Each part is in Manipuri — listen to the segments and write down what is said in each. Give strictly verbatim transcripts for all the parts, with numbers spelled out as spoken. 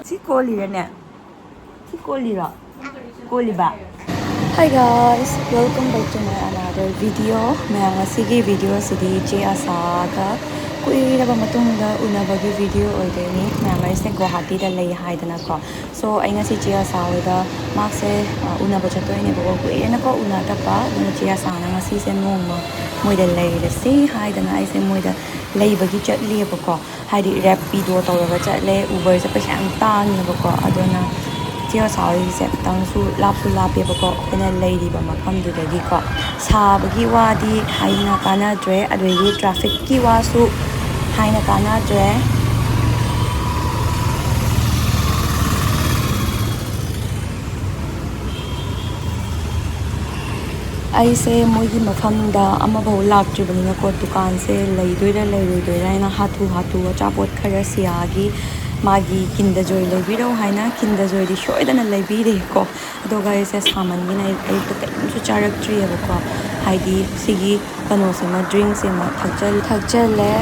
ꯁꯤ ꯀꯣꯜꯂꯤꯔꯅꯦ? ꯁꯤ ꯀꯣꯜꯂꯤꯔꯣ? ꯀꯣꯜꯂꯤꯕ? Hi guys, welcome back to my another video. ꯃꯌꯥꯝ, ꯉꯁꯤꯒꯤ video ꯑꯁꯤꯗꯤ ꯆꯦ ꯑꯁꯥꯒ ꯀꯨꯏꯔꯕ ꯃꯇꯨꯡꯗ ꯎꯅꯕꯒꯤ video ꯑꯣꯏꯗꯣꯏꯅꯤ꯫ ꯃꯌꯥꯝ, ꯑꯩꯁꯦ ꯒꯨꯋꯥꯍꯥꯇꯤꯗ ꯂꯩ ꯍꯥꯏꯗꯅꯀꯣ꯫ So ꯑꯩ ꯉꯁꯤ ꯆꯦ ꯑꯁꯥ ꯍꯣꯏꯗ ꯃꯥꯁꯦ, ꯑ, ꯎꯅꯕ ꯆꯠꯇꯣꯏꯅꯦꯕꯀꯣ꯫ ꯀꯨꯏꯔꯦꯅꯀꯣ ꯎꯅꯗꯕ꯫ ꯑꯗꯨꯅ ꯆꯦ ꯑꯁꯥꯅ ꯉꯁꯤꯁꯦ ꯅꯣꯡꯃ ꯃꯣꯏꯗ ꯂꯩꯔꯁꯤ ꯍꯥꯏꯗꯅ ꯑꯩꯁꯦ ꯃꯣꯏꯗ ꯂꯩꯕꯒꯤ ꯆꯠꯂꯤꯑꯕꯀꯣ꯫ ꯍꯥꯏꯗꯤ Rapido ꯇꯧꯔꯒ ꯆꯠꯂꯦ꯫ Uberꯁꯦ ꯄꯩꯁꯥ ꯌꯥꯝ ꯇꯥꯡꯉꯦꯕꯀꯣ꯫ ꯑꯗꯨꯅ ꯆꯦ ꯑꯁꯥ ꯍꯣꯏꯒꯤꯁꯦ ꯈꯤꯇꯪꯁꯨ ꯂꯥꯞꯁꯨ ꯂꯥꯞꯄꯦꯕꯀꯣ ꯑꯩꯈꯣꯏꯅ ꯂꯩꯔꯤꯕ ꯃꯐꯝꯗꯨꯗꯒꯤꯀꯣ꯫ ꯁꯥꯕꯒꯤ ꯋꯥꯗꯤ ꯍꯥꯏꯅ ꯀꯥꯟꯅꯗ꯭ꯔꯦ, ꯑꯗꯨꯗꯒꯤ trafficꯀꯤ ꯋꯥꯁꯨ ꯍꯥꯏꯅ ꯀꯥꯟꯅꯗ꯭ꯔꯦ꯫ ꯑꯩꯁꯦ ꯃꯣꯏꯒꯤ ꯃꯐꯝꯗ ꯑꯃꯐꯥꯎ ꯂꯥꯛꯇ꯭ꯔꯤꯕꯅꯤꯅꯀꯣ, ꯗꯨꯀꯥꯟꯁꯦ ꯂꯩꯗꯣꯏꯔꯥ ꯂꯩꯔꯣꯏꯗꯣꯏꯔꯥ ꯍꯥꯏꯅ ꯍꯥꯊꯨ ꯍꯥꯊꯨ ꯑꯆꯥꯄꯣꯠ ꯈꯔ ꯁꯤꯌꯥꯒꯤ ꯃꯥꯒꯤ Kinder Joy ꯂꯩꯕꯤꯔꯛꯎ ꯍꯥꯏꯅ Kinder Joyꯗꯤ ꯁꯣꯏꯗꯅ ꯂꯩꯕꯤꯔꯦꯀꯣ꯫ ꯑꯗꯨꯒ ꯑꯩꯁꯦ ꯁꯥꯃꯟꯒꯤꯅ ꯑꯩ ꯑꯌꯨꯛꯇ ꯀꯔꯤꯝꯁꯨ ꯆꯥꯔꯛꯇ꯭ꯔꯤꯑꯕꯀꯣ꯫ ꯍꯥꯏꯗꯤ ꯁꯤꯒꯤ ꯀꯩꯅꯣꯁꯤꯃ, drinkꯁꯤꯃ ꯊꯛꯆꯜ-, ꯊꯛꯆꯜꯂꯦ꯫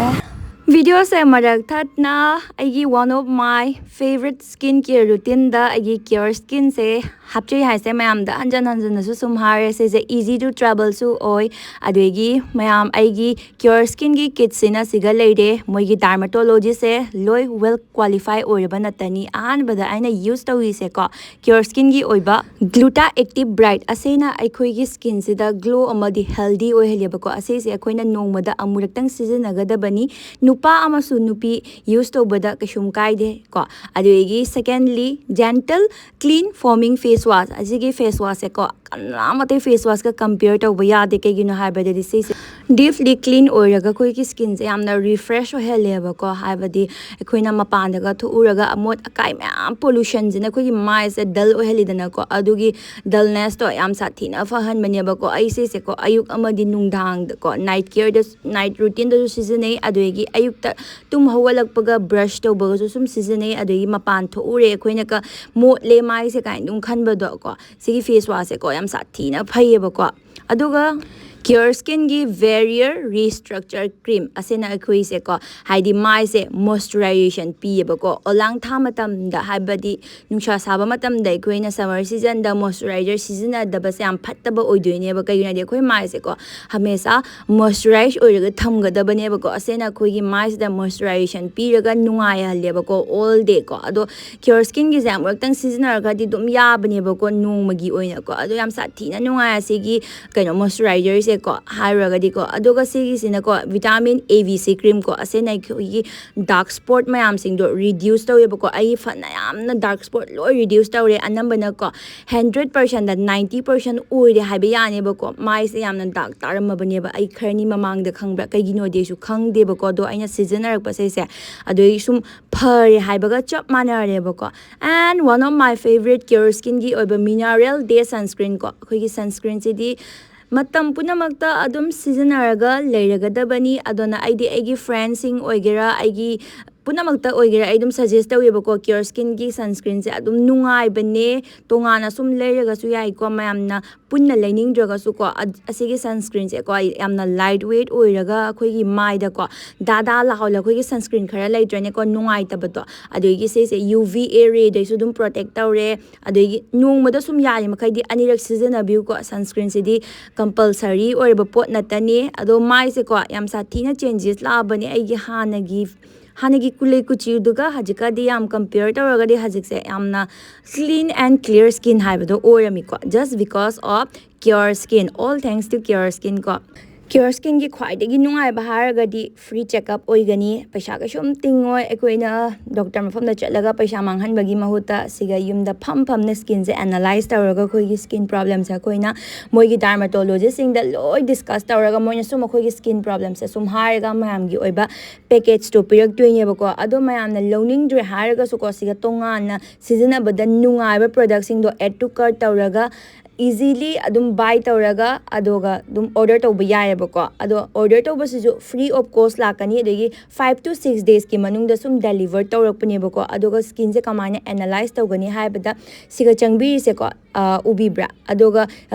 Videoꯁꯦ ꯃꯔꯛ ꯊꯠꯅ ꯑꯩꯒꯤ one of my favorite skin care routineꯗ ꯑꯩꯒꯤ Care Skinꯁꯦ ꯍꯥꯞꯆꯩ ꯍꯥꯏꯁꯦ ꯃꯌꯥꯝꯗ ꯍꯟꯖꯟ ꯍꯟꯖꯟꯅꯁꯨ ꯁꯨꯝ ꯍꯥꯏꯔꯦ꯫ ꯁꯤꯁꯦ easy to travelꯁꯨ ꯑꯣꯏ꯫ ꯑꯗꯨꯗꯒꯤ ꯃꯌꯥꯝ, ꯑꯩꯒꯤ Care Skinꯒꯤ kitꯁꯤꯅ ꯁꯤꯒ ꯂꯩꯔꯦ꯫ ꯃꯣꯏꯒꯤ dermatologistꯁꯦ ꯂꯣꯏ well qualify ꯑꯣꯏꯔꯕ ꯅꯠꯇꯅꯤ꯫ ꯑꯍꯥꯟꯕꯗ ꯑꯩꯅ use ꯇꯧꯔꯤꯁꯦꯀꯣ, Care Skinꯒꯤ ꯑꯣꯏꯕ Gluta Active Bright ꯑꯁꯤꯅ ꯑꯩꯈꯣꯏꯒꯤ skinꯁꯤꯗ glow ꯑꯃꯗꯤ healthy ꯑꯣꯏꯍꯜꯂꯦꯕꯀꯣ꯫ ꯑꯁꯤꯁꯦ ꯑꯩꯈꯣꯏꯅ ꯅꯣꯡꯃꯗ ꯑꯃꯨꯔꯛꯇꯪ ꯁꯤꯖꯤꯟꯅꯒꯗꯕꯅꯤ꯫ ꯅꯨꯄꯥ ꯑꯃꯁꯨꯡ ꯅꯨꯄꯤ use ꯇꯧꯕꯗ ꯀꯩꯁꯨꯝ ꯀꯥꯏꯗꯦ ꯀꯣ꯫ ꯑꯗꯨꯗꯒꯤ secondly, Gentle Clean Foaming Face Wash꯫ ꯑꯁꯤꯒꯤ face washꯁꯦꯀꯣ, ꯀꯅꯥꯃꯠꯇ face washꯀ compare ꯇꯧꯕ ꯌꯥꯗꯦ꯫ ꯀꯩꯒꯤꯅꯣ ꯍꯥꯏꯕꯗꯗꯤ ꯁꯤꯁꯦ deeply clean ꯑꯣꯏꯔꯒ ꯑꯩꯈꯣꯏꯒꯤ skinꯁꯦ ꯌꯥꯝꯅ refresh ꯑꯣꯏꯍꯜꯂꯦꯕꯀꯣ꯫ ꯍꯥꯏꯕꯗꯤ ꯑꯩꯈꯣꯏꯅ ꯃꯄꯥꯟꯗꯒ ꯊꯣꯛꯎꯔꯒ ꯑꯃꯣꯠ ꯑꯀꯥꯏ ꯃꯌꯥꯝ, pollutionꯁꯤꯅ ꯑꯩꯈꯣꯏꯒꯤ ꯃꯥꯏꯁꯦ dull ꯑꯣꯏꯍꯜꯂꯤꯗꯅꯀꯣ꯫ ꯑꯗꯨꯒꯤ dullnessꯇꯣ ꯌꯥꯝ ꯁꯥꯊꯤꯅ ꯐꯍꯟꯕꯅꯦꯕꯀꯣ꯫ ꯑꯩ ꯁꯤꯁꯦꯀꯣ ꯑꯌꯨꯛ ꯑꯃꯗꯤ ꯅꯨꯡꯗꯥꯡꯗꯀꯣ, night careꯗ, night routinedꯁꯨ ꯁꯤꯖꯤꯟꯅꯩ꯫ ꯑꯗꯨꯗꯒꯤ ꯑꯌꯨꯛꯇ ꯇꯨꯝ ꯍꯧꯒꯠꯂꯛꯄꯒ brush ꯇꯧꯕꯒꯁꯨ ꯁꯨꯝ ꯁꯤꯖꯤꯟꯅꯩ꯫ ꯑꯗꯨꯗꯒꯤ ꯃꯄꯥꯟ ꯊꯣꯛꯎꯔꯦ ꯑꯩꯈꯣꯏꯅꯀ, ꯃꯣꯠꯂꯦ ꯃꯥꯏꯁꯦ ꯀꯥꯏꯅ ꯑꯗꯨꯝ ꯈꯟꯕꯗꯣꯀꯣ꯫ ꯁꯤꯒꯤ face washꯁꯦꯀꯣ ꯌꯥꯝ ꯁꯥꯊꯤꯅ ꯐꯩꯌꯦꯕꯀꯣ꯫ ꯑꯗꯨꯒ Cure Skinꯒꯤ Barrier Restructure Cream ꯑꯁꯤꯅ ꯑꯩꯈꯣꯏꯁꯦꯀꯣ, ꯍꯥꯏꯗꯤ ꯃꯥꯏꯁꯦ moisturization ꯄꯤꯌꯦꯕꯀꯣ꯫ ꯑꯣꯂꯥꯡ ꯊꯥ ꯃꯇꯝꯗ, ꯍꯥꯏꯕꯗꯤ ꯅꯨꯡꯁꯥ ꯁꯥꯕ ꯃꯇꯝꯗ ꯑꯩꯈꯣꯏꯅ summer seasonꯗ moisturizer ꯁꯤꯖꯤꯟꯅꯗꯕꯁꯦ ꯌꯥꯝ ꯐꯠꯇꯕ ꯑꯣꯏꯗꯣꯏꯅꯦꯕ꯫ ꯀꯩꯒꯤꯅꯣ ꯍꯥꯏꯗꯤ ꯑꯩꯈꯣꯏ ꯃꯥꯏꯁꯦꯀꯣ ꯍꯃꯦꯁꯥ moisturize ꯑꯣꯏꯔꯒ ꯊꯝꯒꯗꯕꯅꯦꯕꯀꯣ꯫ ꯑꯁꯤꯅ ꯑꯩꯈꯣꯏꯒꯤ ꯃꯥꯏꯁꯤꯗ moisturization ꯄꯤꯔꯒ ꯅꯨꯡꯉꯥꯏꯍꯜꯂꯦꯕꯀꯣ, all day ꯀꯣ꯫ ꯑꯗꯣ Cure Skinꯒꯤꯁꯦ ꯑꯃꯨꯔꯛꯇꯪ ꯁꯤꯖꯤꯟꯅꯔꯒꯗꯤ ꯑꯗꯨꯝ ꯌꯥꯕꯅꯦꯕꯀꯣ, ꯅꯣꯡꯃꯒꯤ ꯑꯣꯏꯅꯀꯣ꯫ ꯑꯗꯣ ꯌꯥꯝ ꯁꯥꯊꯤꯅ ꯅꯨꯡꯉꯥꯏ ꯑꯁꯤꯒꯤ ꯀꯩꯅꯣ moisturizer ꯁꯦꯀꯣ ꯍꯥꯏꯔꯨꯔꯒꯗꯤꯀꯣ꯫ ꯑꯗꯨꯒ ꯁꯤꯒꯤꯁꯤꯅꯀꯣ vitamin A B C cream ꯀꯣ, ꯑꯁꯤꯅ ꯑꯩꯈꯣꯏꯒꯤ dark spot ꯃꯌꯥꯝꯁꯤꯡꯗꯣ reduce ꯇꯧꯋꯦꯕꯀꯣ꯫ ꯑꯩ ꯐꯅ ꯌꯥꯝꯅ dark spot ꯂꯣꯏ reduce ꯇꯧꯔꯦ꯫ ꯑꯅꯝꯕꯅꯀꯣ hundred percentꯗ ninety percent ꯑꯣꯏꯔꯦ ꯍꯥꯏꯕ ꯌꯥꯅꯦꯕꯀꯣ꯫ ꯃꯥꯏꯁꯦ ꯌꯥꯝꯅ dark ꯇꯥꯔꯝꯃꯕꯅꯦꯕ ꯑꯩ ꯈꯔꯅꯤ ꯃꯃꯥꯡꯗ, ꯈꯪꯕ꯭ꯔꯥ? ꯀꯩꯒꯤꯅꯣꯗꯤ ꯑꯩꯁꯨ ꯈꯪꯗꯦꯕꯀꯣ꯫ ꯑꯗꯣ ꯑꯩꯅ ꯁꯤꯖꯤꯟꯅꯔꯛꯄꯁꯦ ꯑꯗꯨꯒꯤ ꯁꯨꯝ ꯐꯔꯦ ꯍꯥꯏꯕꯒ ꯆꯞ ꯃꯥꯟꯅꯔꯦꯕꯀꯣ꯫ And one of my favorite Cure Skinꯒꯤ ꯑꯣꯏꯕ Mineral Day sunscreen ꯀꯣ, ꯑꯩꯈꯣꯏꯒꯤ sunscreenꯁꯤꯗꯤ ꯃꯇꯝ ꯄꯨꯝꯅꯃꯛꯇ ꯑꯗꯨꯝ ꯁꯤꯖꯤꯟꯅꯔꯒ ꯂꯩꯔꯒꯗꯕꯅꯤ꯫ ꯑꯗꯨꯅ ꯑꯩꯗꯤ ꯑꯩꯒꯤ friendꯁꯤꯡ ꯑꯣꯏꯒꯦꯔꯥ, ꯑꯩꯒꯤ ꯄꯨꯝꯅꯃꯛꯇ ꯑꯣꯏꯒꯦꯔꯥ, ꯑꯩ ꯑꯗꯨꯝ suggest ꯇꯧꯋꯦꯕꯀꯣ꯫ Cure Skinꯒꯤ sunscreenꯁꯦ ꯑꯗꯨꯝ ꯅꯨꯡꯉꯥꯏꯕꯅꯦ꯫ ꯇꯣꯉꯥꯟꯅ ꯁꯨꯝ ꯂꯩꯔꯒꯁꯨ ꯌꯥꯏꯀꯣ, ꯃꯌꯥꯝꯅ ꯄꯨꯟꯅ ꯂꯩꯅꯤꯡꯗ꯭ꯔꯒꯁꯨꯀꯣ꯫ ꯑ-, ꯑꯁꯤꯒꯤ sunscreenꯁꯦꯀꯣ ꯌꯥꯝꯅ light weight ꯑꯣꯏꯔꯒ ꯑꯩꯈꯣꯏꯒꯤ ꯃꯥꯏꯗꯀꯣ ꯗꯥ ꯗꯥ ꯂꯥꯎꯍꯜꯂ, ꯑꯩꯈꯣꯏꯒꯤ sunscreen ꯈꯔ ꯂꯩꯇ꯭ꯔꯅꯦꯀꯣ, ꯅꯨꯡꯉꯥꯏꯇꯕꯗꯣ, ꯑꯗꯨꯒꯤ ꯁꯤꯁꯦ UVA rayꯗꯩꯁꯨ ꯑꯗꯨꯝ protect ꯇꯧꯔꯦ꯫ ꯑꯗꯒꯤ ꯅꯣꯡꯃꯗ ꯁꯨꯝ ꯌꯥꯔꯤꯃꯈꯩꯗꯤ ꯑꯅꯤꯔꯛ ꯁꯤꯖꯤꯟꯅꯕꯤꯌꯨꯀꯣ꯫ Sunscreenꯁꯤꯗꯤ compulsory ꯑꯣꯏꯔꯕ ꯄꯣꯠ ꯅꯠꯇꯅꯤ꯫ ꯑꯗꯣ ꯃꯥꯏꯁꯦꯀꯣ ꯌꯥꯝ ꯁꯥꯊꯤꯅ changes ꯂꯥꯛꯑꯕꯅꯦ ꯑꯩꯒꯤ ꯍꯥꯟꯅꯒꯤ, ꯍꯥꯟꯅꯒꯤ ꯀꯨꯂꯩ ꯀꯨꯆꯤꯗꯨꯒ ꯍꯧꯖꯤꯛꯀꯗꯤ ꯌꯥꯝ compare ꯇꯧꯔꯒꯗꯤ ꯍꯧꯖꯤꯛꯁꯦ ꯌꯥꯝꯅ clean and clear skin ꯍꯥꯏꯕꯗꯣ ꯑꯣꯏꯔꯝꯃꯤꯀꯣ, just because of Cure Skin, all thanks to Cure Skin ꯀꯣ꯫ Cure Skinꯒꯤ ꯈ꯭ꯋꯥꯏꯗꯒꯤ ꯅꯨꯡꯉꯥꯏꯕ ꯍꯥꯏꯔꯒꯗꯤ free checkup ꯑꯣꯏꯒꯅꯤ꯫ ꯄꯩꯁꯥ ꯀꯩꯁꯨꯝ ꯇꯤꯡꯉꯣꯏ꯫ ꯑꯩꯈꯣꯏꯅ doctor ꯃꯐꯝꯗ ꯆꯠꯂꯒ ꯄꯩꯁꯥ ꯃꯥꯡꯍꯟꯕꯒꯤ ꯃꯍꯨꯠꯇ ꯁꯤꯒ ꯌꯨꯝꯗ ꯐꯝ ꯐꯝꯅ skinꯁꯦ analyze ꯇꯧꯔꯒ ꯑꯩꯈꯣꯏꯒꯤ skin problemꯁꯦ ꯑꯩꯈꯣꯏꯅ ꯃꯣꯏꯒꯤ dermatologistꯁꯤꯡꯗ ꯂꯣꯏ discuss ꯇꯧꯔꯒ ꯃꯣꯏꯅ ꯁꯨꯝ ꯑꯩꯈꯣꯏꯒꯤ skin problemꯁꯦ ꯁꯨꯝ ꯍꯥꯏꯔꯒ ꯃꯌꯥꯝꯒꯤ ꯑꯣꯏꯕ packageꯇꯣ ꯄꯤꯔꯛꯇꯣꯏꯅꯦꯕꯀꯣ꯫ ꯑꯗꯣ ꯃꯌꯥꯝꯅ ꯂꯧꯅꯤꯡꯗ꯭ꯔꯦ ꯍꯥꯏꯔꯒꯁꯨꯀꯣ, ꯁꯤꯒ ꯇꯣꯉꯥꯟꯅ ꯁꯤꯖꯤꯟꯅꯕꯗ ꯅꯨꯡꯉꯥꯏꯕ productꯁꯤꯡꯗꯣ add to cart ꯇꯧꯔꯒ ꯏꯖꯤꯂꯤ ꯑꯗꯨꯝ ꯕꯥꯏ ꯇꯧꯔꯒ ꯑꯗꯨꯒ ꯑꯗꯨꯝ ꯑꯣꯔꯗꯔ ꯇꯧꯕ ꯌꯥꯏꯑꯕꯀꯣ꯫ ꯑꯗꯣ ꯑꯣꯔꯗꯔ ꯇꯧꯕꯁꯤꯁꯨ ꯐ꯭ꯔꯤ ꯑꯣꯐ ꯀꯣꯁ ꯂꯥꯛꯀꯅꯤ, ꯑꯗꯒꯤ ꯐꯥꯏꯚ ꯇꯨ ꯁꯤꯛꯁ ꯗꯦꯖꯀꯤ ꯃꯅꯨꯡꯗ ꯁꯨꯝ ꯗꯦꯂꯤꯚꯔ ꯇꯧꯔꯛꯄꯅꯦꯕꯀꯣ꯫ ꯑꯗꯨꯒ ꯁ꯭ꯀꯤꯟꯁꯦ ꯀꯃꯥꯏꯅ ꯑꯦꯅꯥꯂꯥꯏꯁ ꯇꯧꯒꯅꯤ ꯍꯥꯏꯕꯗ, ꯁꯤꯒ ꯆꯪꯕꯤꯔꯤꯁꯦꯀꯣ, ꯑ, ꯎꯕꯤꯕ꯭ꯔꯥ? ꯑꯗꯨꯒ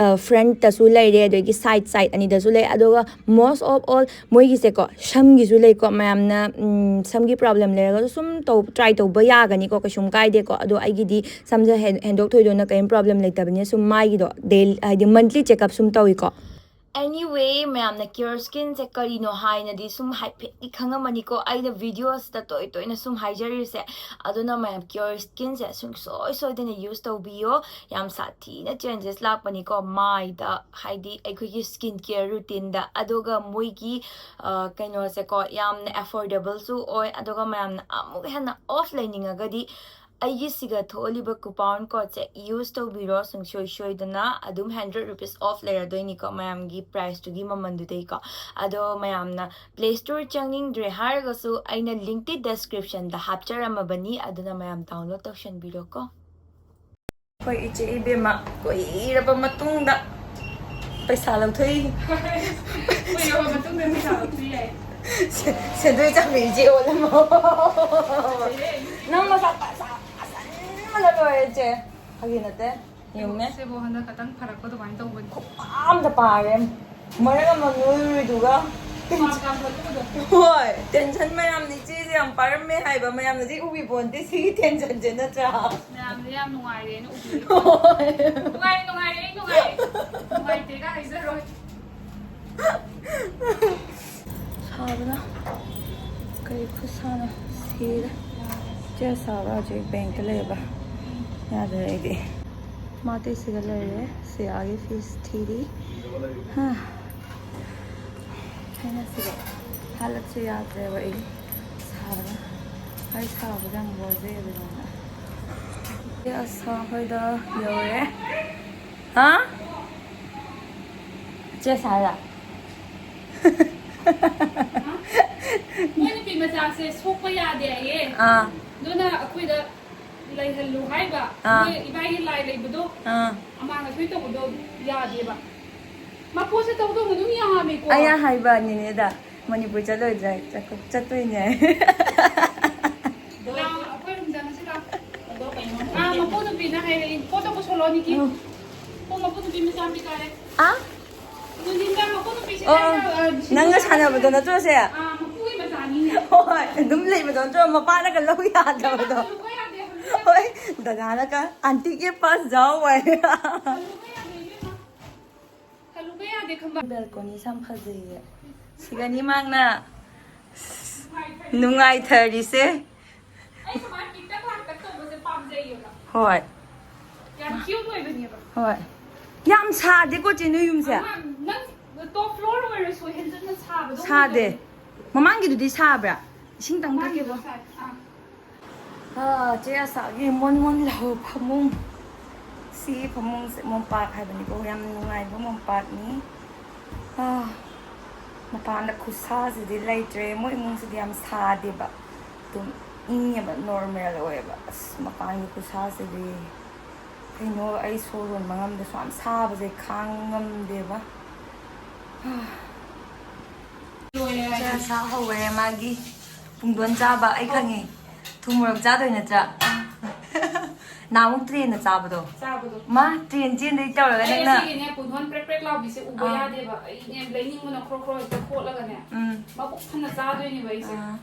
ꯐ꯭ꯔꯟꯠꯇꯁꯨ ꯂꯩꯔꯦ, ꯑꯗꯒꯤ ꯁꯥꯏꯠ ꯁꯥꯏꯠ ꯑꯅꯤꯗꯁꯨ ꯂꯩ꯫ ꯑꯗꯨꯒ most of all ꯃꯣꯏꯒꯤꯁꯦꯀꯣ, ꯁꯝꯒꯤꯁꯨ ꯂꯩꯀꯣ꯫ ꯃꯌꯥꯝꯅ ꯎꯝ, ꯁꯝꯒꯤ ꯄ꯭ꯔꯣꯕ꯭ꯂꯦꯝ ꯂꯩꯔꯒꯁꯨ ꯁꯨꯝ ꯇꯧ, ꯇ꯭ꯔꯥꯏ ꯇꯧꯕ ꯌꯥꯒꯅꯤꯀꯣ, ꯀꯩꯁꯨꯝ ꯀꯥꯏꯗꯦꯀꯣ꯫ ꯑꯗꯣ ꯑꯩꯒꯤꯗꯤ ꯁꯝꯁꯦ ꯍꯦꯟ-, ꯍꯦꯟꯗꯣꯛ ꯊꯣꯏꯗꯣꯛꯅ ꯀꯔꯤꯝ ꯄ꯭ꯔꯣꯕ꯭ꯂꯦꯝ ꯂꯩꯇꯕꯅꯤꯅ ꯁꯨꯝ ꯃꯥꯏꯒꯤꯗꯣ ꯗꯦ-, ꯍꯥꯏꯗꯤ ꯃꯟꯊꯂꯤ ꯆꯦꯛꯑꯞ ꯁꯨꯝ ꯇꯧꯏꯀꯣ꯫ Anyway, ꯃꯌꯥꯝꯅ ꯀꯤꯌꯣꯔ ꯁ꯭ꯀꯤꯟꯁꯦ ꯀꯔꯤꯅꯣ ꯍꯥꯏꯅꯗꯤ ꯁꯨꯝ ꯍꯥꯏꯐꯦꯠꯇꯤ ꯈꯪꯉꯝꯃꯅꯤꯀꯣ, ꯑꯩꯅ ꯚꯤꯗꯤꯑꯣꯁꯤꯗ ꯇꯣꯏ ꯇꯣꯏꯅ ꯁꯨꯝ ꯍꯥꯏꯖꯔꯤꯁꯦ꯫ ꯑꯗꯨꯅ ꯃꯌꯥꯝ ꯀꯤꯌꯣꯔ ꯁ꯭ꯀꯤꯟꯁꯦ ꯁꯨꯡꯁꯣꯏ ꯁꯣꯏꯗꯅ ꯌꯨꯁ ꯇꯧꯕꯤꯌꯣ꯫ ꯌꯥꯝ ꯁꯥꯊꯤꯅ ꯆꯦꯟꯖꯦꯁ ꯂꯥꯛꯄꯅꯤꯀꯣ ꯃꯥꯏꯗ, ꯍꯥꯏꯗꯤ ꯑꯩꯈꯣꯏꯒꯤ ꯁ꯭ꯀꯤꯟ ꯀꯤꯌꯔ ꯔꯨꯇꯤꯟꯗ꯫ ꯑꯗꯨꯒ ꯃꯣꯏꯒꯤ, ꯑ, ꯀꯩꯅꯣꯁꯦꯀꯣ, ꯌꯥꯝꯅ ꯑꯦꯐꯣꯔꯗꯦꯕꯜꯁꯨ ꯑꯣꯏ꯫ ꯑꯗꯨꯒ ꯃꯌꯥꯝꯅ ꯑꯃꯨꯛ ꯍꯦꯟꯅ ꯑꯣꯐ ꯂꯩꯅꯤꯡꯉꯒꯗꯤ ꯑꯩꯒꯤ ꯁꯤꯒ ꯊꯣꯛꯍꯜꯂꯤꯕ ꯀꯨꯄꯥꯟ ꯀꯣꯗꯁꯦ ꯌꯨꯁ ꯇꯧꯕꯤꯔꯣ ꯁꯨꯡꯁꯣꯏ ꯁꯣꯏꯗꯅ꯫ ꯑꯗꯨꯝ ꯍꯟꯗ꯭ꯔꯦꯠ ꯔꯨꯄꯤꯁ ꯑꯣꯐ ꯂꯩꯔꯗꯣꯏꯅꯤꯀꯣ ꯃꯌꯥꯝꯒꯤ ꯄ꯭ꯔꯥꯏꯁꯇꯨꯒꯤ ꯃꯃꯜꯗꯨꯗꯩꯀꯣ꯫ ꯑꯗꯣ ꯃꯌꯥꯝꯅ ꯄ꯭ꯂꯦ ꯁ꯭ꯇꯣꯔ ꯆꯪꯅꯤꯡꯗ꯭ꯔꯦ ꯍꯥꯏꯔꯒꯁꯨ ꯑꯩꯅ ꯂꯤꯡꯛꯇꯤ ꯗꯦꯁꯀ꯭ꯔꯤꯞꯁꯟꯗ ꯍꯥꯞꯆꯔꯝꯃꯕꯅꯤ, ꯑꯗꯨꯅ ꯃꯌꯥꯝ ꯗꯥꯎꯟꯂꯣꯗ ꯇꯧꯁꯟꯕꯤꯔꯣꯀꯣ꯫ ꯑꯩꯈꯣꯏ ꯏꯆꯦ ꯏꯕꯦꯝꯃ ꯀꯨꯏꯔꯕ ꯃꯇꯨꯡꯗ ꯄꯩꯁꯥ ꯂꯧꯊꯣꯛꯏ꯫ ꯀꯨꯏꯔꯕ ꯃꯇꯨꯡꯗ ꯄꯩꯁꯥ ꯂꯧꯊꯣꯛꯏ ꯍꯥꯏ꯫ ꯁꯦ-, ꯁꯦꯟꯗꯣꯏ ꯆꯥꯕꯤ ꯏꯆꯦ ꯑꯣꯜꯂꯝꯃꯣ꯫ ꯅꯪ ꯃꯁꯥ ꯄꯩꯁꯥ ꯄꯥꯁꯟꯕꯅ ꯂꯣꯏꯔꯦ, ꯏꯆꯦ꯫ ꯐꯥꯒꯤ ꯅꯠꯇꯦ꯫ ꯌꯦꯡꯉꯨꯅꯦ꯫ ꯁꯤꯕꯨ ꯍꯟꯗꯛ ꯈꯇꯪ ꯐꯔꯛꯄ ꯑꯗꯨꯃꯥꯏꯅ ꯇꯧꯕꯅꯤ꯫ ꯈꯨꯄꯥ ꯑꯝꯗ ꯄꯥꯔꯦ꯫ ꯃꯔꯛ ꯑꯃ ꯅꯣꯏꯔꯨꯔꯤꯗꯨꯒ꯫ ꯄꯥꯝ ꯇꯥꯡꯈꯠꯂꯨꯕꯗꯣ꯫ ꯍꯣꯏ, ꯇꯦꯟꯁꯟ ꯃꯌꯥꯝꯅ ꯏꯆꯦꯁꯦ ꯌꯥꯝ ꯄꯥꯔꯝꯃꯦ ꯍꯥꯏꯕ ꯃꯌꯥꯝꯅꯗꯤ ꯎꯕꯤ ꯄꯣꯟꯇꯦ ꯁꯤꯒꯤ ꯇꯦꯟꯁꯟꯁꯦ, ꯅꯠꯇ꯭ꯔꯥ? ꯃꯌꯥꯝꯅ ꯌꯥꯝ ꯅꯨꯡꯉꯥꯏꯔꯦꯅ ꯎꯕꯤ꯫ ꯍꯣꯏ꯫ ꯅꯨꯡꯉꯥꯏꯔꯦ, ꯅꯨꯡꯉꯥꯏꯔꯦ, ꯑꯩ ꯅꯨꯡꯉꯥꯏꯔꯦ꯫ ꯅꯨꯡꯉꯥꯏꯇꯦꯒ ꯍꯥꯏꯖꯔꯣꯏ꯫ ꯁꯥꯕꯅ ꯀꯔꯤ ꯈꯨꯠꯁꯥꯅꯣ, ꯁꯤꯔꯦ꯫ ꯆꯦ ꯁꯥꯕ ꯍꯧꯖꯤꯛ ꯕꯦꯡꯛꯇ ꯂꯩꯌꯦꯕ꯫ ꯌꯥꯗ꯭ꯔꯦ ꯑꯩꯗꯤ꯫ ꯃꯥ ꯑꯇꯩ ꯁꯤꯗ ꯂꯩꯔꯦ꯫ ꯁꯤꯌꯥꯒꯤ ꯐꯤꯁ ꯊꯤꯔꯤ꯫ ꯍꯥ꯫ ꯑꯩꯅ ꯁꯤꯗ ꯍꯥꯂꯠꯁꯦ ꯌꯥꯗ꯭ꯔꯦꯕ ꯑꯩ ꯁꯥꯕꯅ꯫ ꯑꯩ ꯁꯥꯕꯁꯦ ꯌꯥꯝ ꯋꯥꯖꯩꯌꯦꯕ ꯑꯩꯉꯣꯟꯗ꯫ ꯆꯦ ꯑꯁꯥ ꯍꯣꯏꯗ ꯌꯧꯔꯦ꯫ ꯍꯥ? ꯆꯦ ꯁꯥꯔꯥ? ꯃꯣꯏ ꯅꯨꯄꯤ ꯃꯆꯥꯁꯦ ꯁꯣꯛꯄ ꯌꯥꯗꯦ ꯍꯥꯏꯌꯦ꯫ ꯑꯥ꯫ ꯑꯗꯨꯅ ꯑꯩꯈꯣꯏꯗ ꯂꯩꯍꯜꯂꯨ ꯍꯥꯏꯕ꯫ ꯑꯥ꯫ ꯃꯣꯏ ꯏꯕꯥꯏꯒꯤ ꯂꯥꯏ ꯂꯩꯕꯗꯣ, ꯑꯥ꯫ ꯑꯃꯥꯡ ꯑꯁꯣꯏ ꯇꯧꯕꯗꯣ ꯌꯥꯗꯦꯕ꯫ ꯃꯄꯣꯠꯁꯦ ꯇꯧ ꯇꯧꯅ ꯑꯗꯨꯝ ꯌꯥꯝꯃꯦꯀꯣ꯫ ꯑꯩꯅ ꯍꯥꯏꯕ ꯅꯦꯅꯦꯗ, "ꯃꯅꯤꯄꯨꯔ ꯆꯠꯂꯣꯏꯗ꯭ꯔꯥ?" "ꯆꯠ-, ꯆꯠꯇꯣꯏꯅꯦ"꯫ ꯂꯥꯛꯑꯣ, ꯑꯩꯈꯣꯏ ꯔꯨꯝꯗ ꯉꯁꯤ ꯂꯥꯛꯑꯣ꯫ ꯑꯥ, ꯃꯄꯨ ꯅꯨꯄꯤꯅ ꯍꯥꯏꯔꯛꯏ, "ꯄꯣꯠꯇꯣ ꯄꯨꯁꯜꯂꯣ, ꯅꯤꯀꯤ"꯫ ꯎꯝ꯫ ꯄꯣꯠ ꯃꯄꯨ ꯅꯨꯄꯤ ꯃꯆꯥ ꯅꯨꯄꯤ ꯀꯥꯔꯦ꯫ ꯑꯥ? ꯅꯨꯡꯊꯤꯟꯗ ꯃꯄꯨ ꯅꯨꯄꯤꯁꯦ ꯑꯣ, ꯅꯪꯒ, ꯑ, ꯅꯪꯒ ꯁꯥꯟꯅꯕꯗꯣ ꯅꯠꯇ꯭ꯔꯣ ꯁꯦ? ꯑꯥ, ꯃꯄꯨꯒꯤ ꯃꯆꯥꯅꯤꯅꯦ꯫ ꯍꯣꯏ, ꯑꯗꯨꯝ ꯂꯩꯕꯗꯣ ꯅꯠꯇ꯭ꯔꯣ? ꯃꯄꯥꯅꯒ ꯂꯧ ꯌꯥꯗꯕꯗꯣ꯫ ꯍꯜꯂꯨꯕ ꯌꯥꯗꯦ, ꯍꯜꯂꯨꯕ ꯌꯥꯗꯦ꯫ ꯍꯣꯏ, ꯗꯗꯥꯅꯒ, "ꯑꯟꯇꯤ ꯀꯦ ꯄꯥꯁ ꯖꯥꯎ" ꯍꯥꯏ꯫ ꯍꯜꯂꯨꯕ ꯌꯥꯗꯦ, ꯏꯕꯦꯝꯃ꯫ ꯍꯜꯂꯨꯕ ꯌꯥꯗꯦ, ꯈꯪꯕ꯭ꯔꯥ? ꯕꯦꯜꯀꯣꯅꯤꯁꯦ ꯌꯥꯝ ꯐꯖꯩꯌꯦ꯫ ꯁꯤꯒꯅꯤ ꯃꯥꯡꯅ ꯅꯨꯡꯉꯥꯏꯊꯔꯤꯁꯦ꯫ ꯑꯩ ꯁꯨꯃꯥꯏꯅ ꯄꯤꯛꯇꯛ ꯂꯥꯛꯇꯛ ꯇꯧꯕꯁꯦ ꯄꯥꯝꯖꯩꯌꯦꯕ꯫ ꯍꯣꯏ꯫ ꯌꯥꯝ cute ꯑꯣꯏꯕꯅꯦꯕ꯫ ꯍꯣꯏ꯫ ꯌꯥꯝ ꯁꯥꯗꯦꯀꯣ ꯆꯦ ꯅꯣꯏ ꯌꯨꯝꯁꯦ? ꯑꯃ ꯅꯪ top floor ꯑꯣꯏꯔꯁꯨ ꯍꯦꯟꯖꯟꯅ ꯁꯥꯕꯗꯣ ꯁꯥꯗꯦ꯫ ꯑꯣꯏꯗꯕꯅꯦ꯫ ꯃꯃꯥꯡꯒꯤꯗꯨꯗꯤ ꯁꯥꯕ꯭ꯔꯥ? ꯏꯁꯤꯡ ꯇꯪ ꯊꯛꯀꯦꯕꯣ꯫ ꯃꯃꯥꯡꯒꯤꯗꯣ ꯁꯥꯏ꯫ ꯑꯥ꯫ ꯑꯥ, ꯆꯦ ꯑꯁꯥꯒꯤ ꯃꯣꯟ ꯃꯣꯟ ꯂꯥꯎꯕ ꯐꯃꯨꯡ꯫ ꯁꯤ ꯐꯃꯨꯡꯁꯦ ꯃꯣꯝꯄꯥꯛ ꯍꯥꯏꯕꯅꯤꯀꯣ, ꯌꯥꯝ ꯅꯨꯡꯉꯥꯏꯕ ꯃꯣꯝꯄꯥꯛꯅꯤ꯫ ꯑꯥ, ꯃꯄꯥꯟꯗ ꯈꯨꯠꯁꯥꯁꯤꯗꯤ ꯂꯩꯇ꯭ꯔꯦ꯫ ꯃꯣꯏ ꯏꯃꯨꯡꯁꯤꯗꯤ ꯌꯥꯝ ꯁꯥꯗꯦꯕ, ꯑꯗꯨꯝ ꯏꯪꯉꯦꯕ, normal ꯑꯣꯏꯌꯦꯕ꯫ ꯑꯁ, ꯃꯄꯥꯟꯒꯤ ꯈꯨꯠꯁꯥꯁꯤꯗꯤ ꯀꯩꯅꯣ, ꯑꯩ ꯁꯣꯔ ꯍꯣꯟꯕ ꯉꯝꯗꯦ, ꯁꯨꯃꯥꯏꯅ ꯁꯥꯕꯁꯦ ꯈꯥꯡ ꯉꯝꯗꯦꯕ꯫ ꯆꯥ ꯆꯥ ꯍꯧꯔꯦ ꯃꯥꯒꯤ ꯄꯨꯡꯗꯣꯟ ꯆꯥꯕ꯫ ꯑꯩ ꯈꯪꯉꯦ꯫ ꯊꯨꯝ ꯃꯣꯔꯣꯛ ꯆꯥꯗꯣꯏ ꯅꯠꯇ꯭ꯔꯥ? ꯅꯍꯥꯟꯃꯨꯛ ꯇ꯭ꯔꯦꯟꯗ ꯆꯥꯕꯗꯣ꯫ ꯆꯥꯕꯗꯣ꯫ ꯃꯥ ꯇ꯭ꯔꯦꯟ ꯆꯦꯟꯗꯩ ꯇꯧꯔꯒ ꯑꯩ ꯅꯪꯅ ꯉꯁꯤꯒꯤꯅꯦ ꯄꯨꯡꯗꯣꯟ ꯄ꯭ꯔꯦꯛ ꯄ꯭ꯔꯦꯛ ꯂꯥꯎꯕꯤꯁꯦ ꯎꯕ ꯑꯥ꯫ ꯌꯥꯗꯦꯕ꯫ ꯑꯩꯅꯦ ꯂꯩꯅꯤꯡꯕꯅ ꯈ꯭ꯔꯣ ꯈ꯭ꯔꯣ ꯍꯦꯛꯇ ꯈꯣꯠꯂꯒꯅꯦ꯫ ꯎꯝ꯫ ꯃꯕꯨꯛ ꯊꯟꯅ ꯆꯥꯗꯣꯏꯅꯦꯕ ꯑꯩꯁꯦ꯫ ꯑꯥ꯫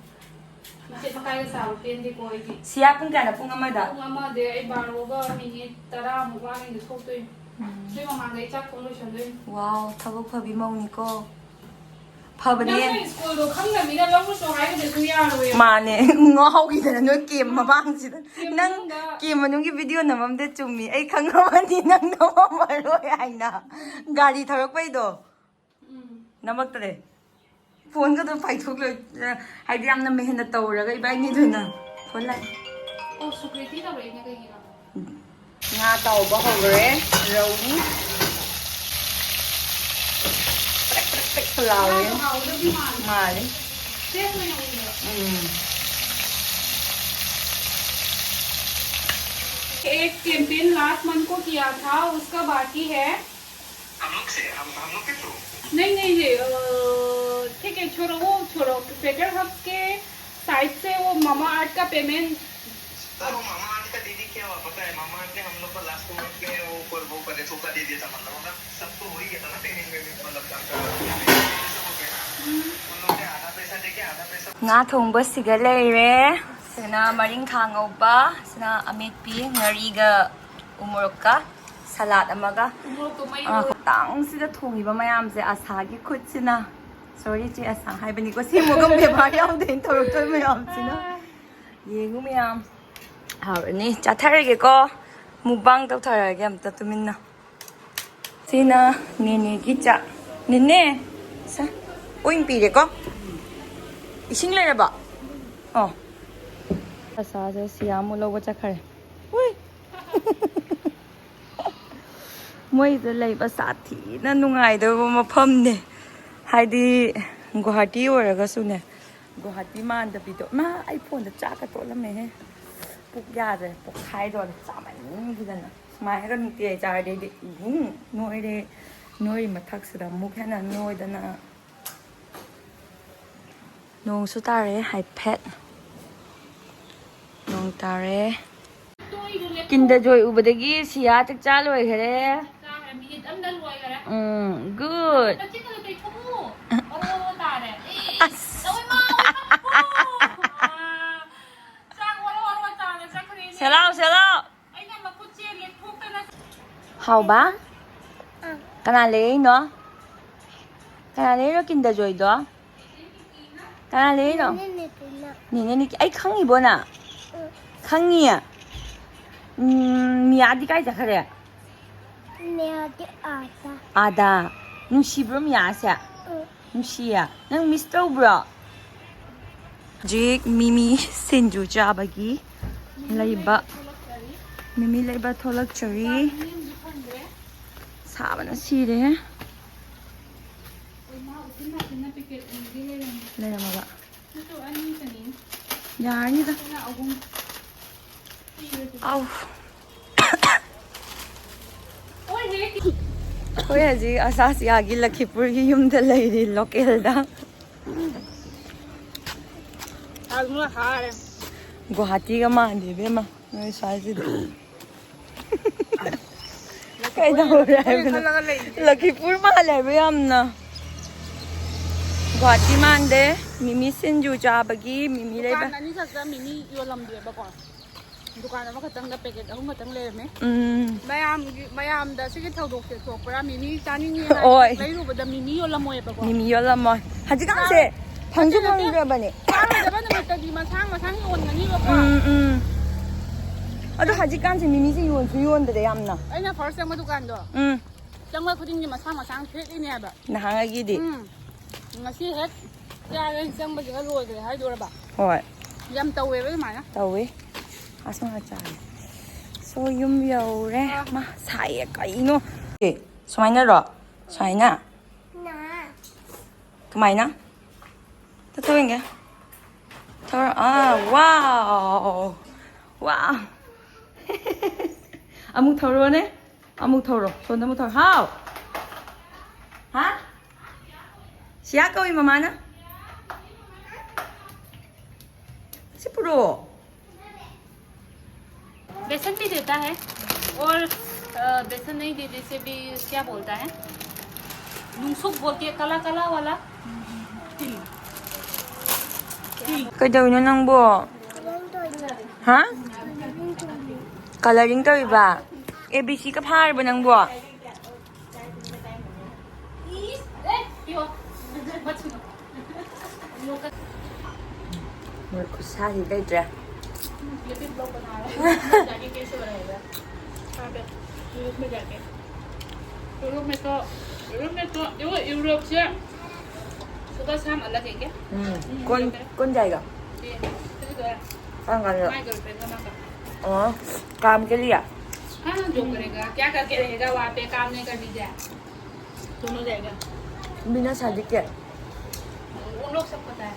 ꯃꯆꯦꯠ ꯃꯀꯥꯏꯒ ꯆꯥꯕ ꯄꯦꯟꯗꯦꯀꯣ ꯑꯩꯗꯤ꯫ ꯁꯤꯌꯥ ꯄꯨꯡ ꯀꯌꯥꯗ? ꯄꯨꯡ ꯑꯃꯗ? ꯄꯨꯡ ꯑꯃꯗ ꯑꯩ ꯕꯥꯔꯣꯒ ꯃꯤꯅꯤꯠ ꯇꯔꯥꯃꯨꯛ ꯋꯥꯠꯂꯤꯉꯩꯗ ꯊꯣꯛꯇꯣꯏꯅꯦ꯫ ꯎꯝ꯫ ꯑꯗꯨꯏ ꯃꯃꯥꯡꯗ ꯑꯩ ꯆꯥꯛ ꯊꯣꯡ ꯂꯣꯏꯁꯟꯗꯣꯏꯅꯦ꯫ ꯋꯥꯎ, ꯊꯕꯛ ꯐꯕꯤ ꯃꯧꯅꯤꯀꯣ꯫ ꯐꯕꯅꯦ꯫ ꯅꯪꯅ ꯁ꯭ꯀꯨꯜꯗꯣ ꯈꯪꯗꯕꯅꯤꯅ ꯂꯧꯔꯨꯆꯣ ꯍꯥꯏꯕꯗꯁꯨ ꯌꯥꯔꯣꯏ꯫ ꯃꯥꯅꯦ, ꯉꯥꯎꯈꯤꯗꯅ ꯅꯣꯏ ꯀꯦꯝ ꯃꯃꯥꯡꯁꯤꯗ꯫ ꯀꯦꯝ ꯅꯪ ꯃꯅꯨꯡꯗ ꯀꯦꯝ ꯃꯅꯨꯡꯒꯤ ꯚꯤꯗꯤꯑꯣ ꯅꯝꯃꯝꯗꯦ, ꯆꯨꯝꯃꯤ꯫ ꯑꯩ ꯈꯪꯉꯝꯃꯅꯤ ꯅꯪ ꯅꯝꯃꯝꯃꯔꯣꯏ ꯍꯥꯏꯅ꯫ ꯒꯥꯔꯤ ꯊꯧꯔꯛꯄꯩꯗꯣ꯫ ꯎꯝ꯫ ꯅꯝꯃꯛꯇ꯭ꯔꯦ꯫ ꯐꯣꯟꯒꯗꯣ ꯄꯥꯏꯊꯣꯛꯂꯣꯏ, ꯍꯥꯏꯗꯤ ꯌꯥꯝꯅ ꯃꯦꯍꯅꯠ ꯇꯧꯔꯒ ꯏꯕꯥꯏꯅꯤꯗꯨꯅ꯫ ꯐꯣꯟ ꯂꯥꯛꯑꯦ꯫ ꯑꯣ, ꯁꯨꯀ꯭ꯔꯤꯇꯤ ꯇꯧꯔꯛꯏꯅꯦ ꯀꯩꯒꯤꯅꯣ? ꯉꯥ ꯇꯥꯎꯕ ꯍꯧꯔꯦ, ꯔꯧꯅꯤ꯫ ꯄ꯭ꯔꯦꯛ ꯄ꯭ꯔꯦꯛ ꯄ꯭ꯔꯦꯛ ꯂꯥꯎꯔꯦ꯫ ꯉꯥꯗꯣ ꯍꯥꯎꯒꯗꯕꯗꯤ ꯃꯥꯜꯂꯦ꯫ ꯃꯥꯜꯂꯦ꯫ Fresh ꯑꯣꯏꯅ ꯎꯏꯌꯦꯕ꯫ ꯎꯝ꯫ एक कैंपेन लास्ट मंथ को किया था, उसका बाकी है। हम लोग से, हम, हम लोग के थ्रू? नहीं, नहीं, नहीं, अ, ठीक है, छोड़ो, वो छोड़ो। पेटर हब के साइड से वो मामा अर्थ का पेमेंट। सर, वो मामा अर्थ का दीदी क्या हुआ पता है? मामा अर्थ ने हम लोग को लास्ट मोमेंट में वो कर, वो करे, धोखा दे दिया था, मतलब, अगर सब तो हो ही गया था ना पेमेंट वेमेंट, मतलब, काम का, सब हो गया ना। उन लोगों ने आधा पैसा देके आधा पैसा ꯉꯥ ꯊꯣꯡꯕ ꯁꯤꯒ ꯂꯩꯔꯦ꯫ ꯁꯤꯅ ꯃꯔꯤꯡꯈꯥ ꯉꯧꯕ, ꯁꯤꯅ ꯑꯃꯦꯠꯄꯤ, ꯉꯥꯔꯤꯒ ꯎꯃꯣꯔꯣꯛꯀ, ꯁꯂꯥꯗ ꯑꯃꯒ꯫ ꯎꯃꯣꯔꯣꯛꯇꯣ ꯃꯩ ꯑꯥ, ꯍꯧꯔꯦ꯫ ꯇꯥꯡꯁꯤꯗ ꯊꯣꯡꯉꯤꯕ ꯃꯌꯥꯝꯁꯦ ꯑꯁꯥꯒꯤ ꯈꯨꯠꯁꯤꯅ꯫ ꯁꯣꯔꯤ ꯆꯦ ꯑꯁꯥ ꯍꯥꯏꯕꯅꯤꯀꯣ, ꯁꯦꯝꯃꯨꯒ ꯕꯦꯕꯥꯔ ꯌꯥꯎꯗꯦꯅ ꯇꯧꯔꯛꯇꯣꯏ ꯃꯌꯥꯝꯁꯤꯅ꯫ ꯌꯦꯡꯉꯨ ꯃꯌꯥꯝ꯫ ꯍꯥꯎꯔꯅꯤ꯫ ꯆꯥꯊꯔꯒꯦꯀꯣ꯫ ꯃꯨꯛꯕꯥꯡ ꯇꯧꯊꯔꯒꯦ ꯑꯝꯇ ꯇꯨꯃꯤꯟꯅ꯫ ꯁꯤꯅ ꯅꯦꯅꯦꯒꯤ ꯆꯥꯛ꯫ ꯅꯦꯅꯦ! ꯁꯦ, ꯎꯏꯡ ꯄꯤꯔꯦꯀꯣ꯫ ꯏꯁꯤꯡ ꯂꯩꯔꯕꯣ? ꯑꯣ꯫ ꯑꯁꯥꯁꯦ ꯁꯤꯌꯥ ꯑꯃꯨꯛ ꯂꯧꯕ ꯆꯠꯈ꯭ꯔꯦ꯫ ꯎꯏ! ꯃꯣꯏꯁꯦ ꯂꯩꯕ ꯁꯥꯊꯤꯅ ꯅꯨꯡꯉꯥꯏꯗꯧꯕ ꯃꯐꯝꯅꯦ꯫ ꯍꯥꯏꯗꯤ ꯒꯨꯍꯥꯇꯤ ꯑꯣꯏꯔꯒꯁꯨꯅꯦ, ꯒꯨꯍꯥꯇꯤ ꯃꯥꯟꯗꯕꯤꯗꯣ꯫ ꯃꯥ, ꯑꯩ ꯐꯣꯟꯗ ꯆꯥꯛꯀ ꯇꯣꯠꯂꯝꯃꯦꯍꯦ꯫ ꯄꯨꯛ ꯌꯥꯗ꯭ꯔꯦ, ꯄꯣꯛꯈꯥꯏꯗꯧꯔꯦ ꯆꯥꯃꯟꯈꯤꯗꯅ꯫ ꯁꯨꯃꯥꯏꯅꯒ ꯅꯨꯡꯇꯤ ꯆꯥꯔꯗꯤ ꯑꯩꯗꯤ ꯏꯍꯨꯡ ꯅꯣꯏꯔꯦ꯫ ꯅꯣꯏꯔꯤ ꯃꯊꯛꯁꯤꯗ ꯑꯃꯨꯛ ꯍꯦꯟꯅ ꯅꯣꯏꯗꯅ꯫ ꯅꯣꯡꯁꯨ ꯇꯥꯔꯦ ꯍꯥꯏꯐꯦꯠ꯫ ꯅꯣꯡ ꯇꯥꯔꯦ꯫ ꯀꯤꯟꯗꯔ ꯖꯣꯏ ꯎꯕꯗꯒꯤ ꯁꯤꯌꯥ ꯆꯥꯛ ꯆꯥ ꯂꯣꯏꯈꯔꯦ꯫ ꯆꯥꯈ꯭ꯔꯦ, ꯃꯤꯅꯤꯠ ꯑꯃꯗ ꯂꯣꯏꯈꯔꯦ꯫ ꯎꯝ, ꯒꯨꯗ꯫ ꯅꯆꯤꯟꯗꯣ ꯇꯩꯊꯣꯛꯎ꯫ ꯑꯣꯔꯣ ꯑꯣꯔꯣ ꯇꯥꯔꯦ꯫ ꯑꯁ꯫ ꯇꯧꯏꯃ, ꯑꯣꯏꯃ꯫ ꯆꯥꯛ ꯑꯣꯔꯣ ꯑꯣꯔꯣ ꯇꯥꯔꯦ, ꯆꯠꯈ꯭ꯔꯦꯅꯦ꯫ ꯁꯦꯂꯥꯎ, ꯁꯦꯂꯥꯎ꯫ ꯑꯩꯅ ꯃꯈꯨꯠꯁꯦ ꯂꯦꯛꯊꯣꯛꯇꯅ꯫ ꯍꯥꯎꯕ? ꯑꯥ꯫ ꯀꯅꯥ ꯂꯩꯔꯛꯏꯅꯣ? ꯀꯅꯥ ꯂꯩꯔꯛꯏꯅꯣ ꯀꯤꯟꯗꯔ ꯖꯣꯏꯗꯣ? ꯀꯅꯥ ꯂꯩꯔꯛꯏꯅꯣ? ꯅꯦꯅꯦ ꯅꯤꯀꯤꯅ꯫ ꯅꯦꯅꯦ ꯅꯤꯀꯤ-, ꯑꯩ ꯈꯪꯉꯤꯕꯣ ꯅꯪ? ꯎꯝ꯫ ꯈꯪꯉꯤ? ꯎꯝ, ꯃꯤꯌꯥꯗꯤ ꯀꯥꯏ ꯆꯠꯈꯔꯦ? ꯃꯤꯌꯥꯗꯤ ꯑꯥꯗ꯫ ꯑꯥꯗ꯫ ꯅꯨꯡꯁꯤꯕ꯭ꯔꯣ ꯃꯤꯌꯥꯁꯦ? ꯎꯝ꯫ ꯅꯨꯡꯁꯤꯌꯦ꯫ ꯅꯪ ꯃꯤꯁ ꯇꯧꯕ꯭ꯔꯣ? ꯍꯧꯖꯤꯛ ꯃꯤꯃꯤ ꯁꯤꯡꯖꯨ ꯆꯥꯕꯒꯤ ꯂꯩꯕ, ꯃꯤꯃꯤ ꯂꯩꯕ ꯊꯣꯛꯂꯛꯆꯔꯤ꯫ ꯁꯥꯕꯅ ꯁꯤꯔꯦ꯫ ꯂꯩꯔꯝꯃꯕ? ꯌꯥꯔꯅꯤꯗ꯫ ꯑꯧ꯫ ꯑꯩꯈꯣꯏ ꯍꯧꯖꯤꯛ ꯑꯁꯥꯁꯤꯌꯥꯒꯤ ꯂꯈꯤꯄꯨꯔꯒꯤ ꯌꯨꯝꯗ ꯂꯩꯔꯤ, ꯂꯣꯀꯦꯜꯗ꯫ ꯑꯗꯨꯅ ꯍꯥꯔꯦ꯫ ꯒꯨꯋꯥꯍꯥꯇꯤꯒ ꯃꯥꯟꯗꯦ ꯏꯕꯦꯝꯃ, ꯅꯣꯏ ꯁ꯭ꯋꯥꯏꯁꯤꯗꯤ꯫ ꯀꯩꯗꯧꯔꯦ ꯍꯥꯏꯕꯅꯣ? ꯈꯜꯂꯒ ꯂꯩꯔꯤꯅꯦ꯫ ꯂꯈꯤꯄꯨꯔ ꯃꯥꯜꯂꯦ ꯍꯥꯏꯕ ꯌꯥꯝꯅ꯫ ꯒꯨꯋꯥꯍꯥꯇꯤ ꯃꯥꯟꯗꯦ꯫ ꯃꯤꯃꯤ ꯁꯤꯡꯖꯨ ꯆꯥꯕꯒꯤ ꯃꯤꯃꯤ ꯂꯩꯕ꯫ ꯗꯨꯀꯥꯟ ꯑꯅꯤꯈꯛꯇ ꯃꯤꯃꯤ ꯌꯣꯜꯂꯝꯗ꯭ꯔꯦꯕꯀꯣ꯫ ꯗꯨꯀꯥꯟ ꯑꯃꯈꯛꯇꯪꯗ ꯄꯦꯀꯦꯠ ꯑꯍꯨꯝ ꯈꯛꯇꯪ ꯂꯩꯔꯝꯃꯦ꯫ ꯎꯝ꯫ ꯃꯌꯥꯝꯒꯤ, ꯃꯌꯥꯝꯗ ꯁꯤꯒꯤ ꯊꯧꯗꯣꯛꯁꯦ ꯊꯣꯛꯄ꯭ꯔꯥ, ꯃꯤꯃꯤ ꯆꯥꯅꯤꯡꯉꯤ ꯍꯥꯏꯅ ꯍꯣꯏ꯫ ꯂꯩꯔꯨꯕꯗ ꯃꯤꯃꯤ ꯌꯣꯜꯂꯝꯃꯣꯏꯕꯀꯣ꯫ ꯃꯤꯃꯤ ꯌꯣꯜꯂꯝꯃꯣꯏ꯫ ꯍꯧꯖꯤꯛꯀꯥꯟꯁꯦ ꯆꯥꯔꯣꯏ-, ꯐꯪꯁꯨ ꯅꯠꯇꯦ, ꯅꯠꯇꯦ꯫ ꯐꯪꯗ꯭ꯔꯕꯅꯦ꯫ ꯆꯥꯔꯣꯏꯗꯕ ꯅꯨꯃꯤꯠꯇꯗꯤ ꯃꯁꯥꯡ ꯃꯁꯥꯡ ꯌꯣꯟꯒꯅꯤꯕꯀꯣ꯫ ꯎꯝ, ꯎꯝ꯫ ꯑꯗꯣ ꯍꯧꯖꯤꯛꯀꯥꯟꯁꯦ ꯃꯤꯃꯤꯁꯦ ꯌꯣꯟꯁꯨ ꯌꯣꯟꯗ꯭ꯔꯦ ꯌꯥꯝꯅ꯫ ꯑꯩꯅ ꯐꯥꯔꯁ ꯆꯪꯕ ꯗꯨꯀꯥꯟꯗꯣ꯫ ꯎꯝ꯫ ꯆꯪꯕ ꯈꯨꯗꯤꯡꯒꯤ ꯃꯁꯥꯡ ꯃꯁꯥꯡ ꯊꯦꯠꯂꯤꯅꯦ ꯍꯥꯏꯕ꯫ ꯅꯍꯥꯟꯉꯩꯒꯤꯗꯤ꯫ ꯎꯝ꯫ ꯉꯁꯤ ꯍꯦꯛ ꯆꯥꯔꯦ, ꯆꯪꯕꯁꯤꯒ ꯂꯣꯏꯈ꯭ꯔꯦ ꯍꯥꯏꯗꯣꯔꯕ? ꯍꯣꯏ꯫ ꯌꯥꯝ ꯇꯧꯋꯦꯕ ꯑꯗꯨꯃꯥꯏꯅ꯫ ꯇꯧꯋꯦ꯫ ꯑꯁ, ꯃꯥ ꯆꯥꯔꯦ꯫ ꯁꯣ, ꯌꯨꯝ ꯌꯧꯔꯦ꯫ ꯑꯥ꯫ ꯃꯥ ꯁꯥꯏꯌꯦ ꯀꯩꯅꯣ? ꯑꯦ, ꯁꯨꯃꯥꯏꯅꯔꯣ? ꯁꯨꯃꯥꯏꯅ? ꯀꯃꯥꯏꯅ? ꯇꯠꯊꯣꯛ ꯌꯦꯡꯒꯦ꯫ ꯊꯧꯔ-, ꯑꯥ, ꯋꯥꯎ! ꯋꯥꯎ! ꯑꯃꯨꯛ ꯊꯧꯔꯣꯅꯦ꯫ ꯑꯃꯨꯛ ꯊꯧꯔꯣ꯫ ꯁꯣꯝꯗ ꯑꯃꯨꯛ ꯊꯧꯔꯣ꯫ ꯍꯥꯎ! ꯍꯥ? ꯁꯤꯌꯥ ꯀꯧꯏ ꯃꯃꯥꯅ꯫ ꯁꯤ ꯄꯨꯔꯛꯑꯣ꯫ बेसन भी देता है और, अ, बेसन नहीं देने से भी क्या बोलता है, नुंगसुक बोल के काला काला वाला। ꯀꯩꯗꯧꯔꯤꯅꯣ ꯅꯪꯕꯣ? ꯍꯥ? ꯀꯂꯔꯤꯡ ꯇꯧꯔꯤꯕ? ꯑꯦ ꯕꯤ ꯁꯤꯒ ꯐꯥꯔꯕ ꯅꯪꯕꯣ? ꯃꯣꯏ ꯈꯨꯠꯁꯥꯁꯤ ꯂꯩꯇ꯭ꯔꯦ꯫ यूरोप में तो, यूरोप में तो, देखो, यूरोप से सुबह शाम अलग है क्या? हम्म, कौन, कौन जाएगा? ये, कौन जाएगा? My girlfriend का मामा। ओ, काम के लिए? हाँ, जो करेगा, क्या करके रहेगा वहाँ पे, काम नहीं करने जाए। दोनों जाएगा। बिना शादी के? उन लोग सब पता है।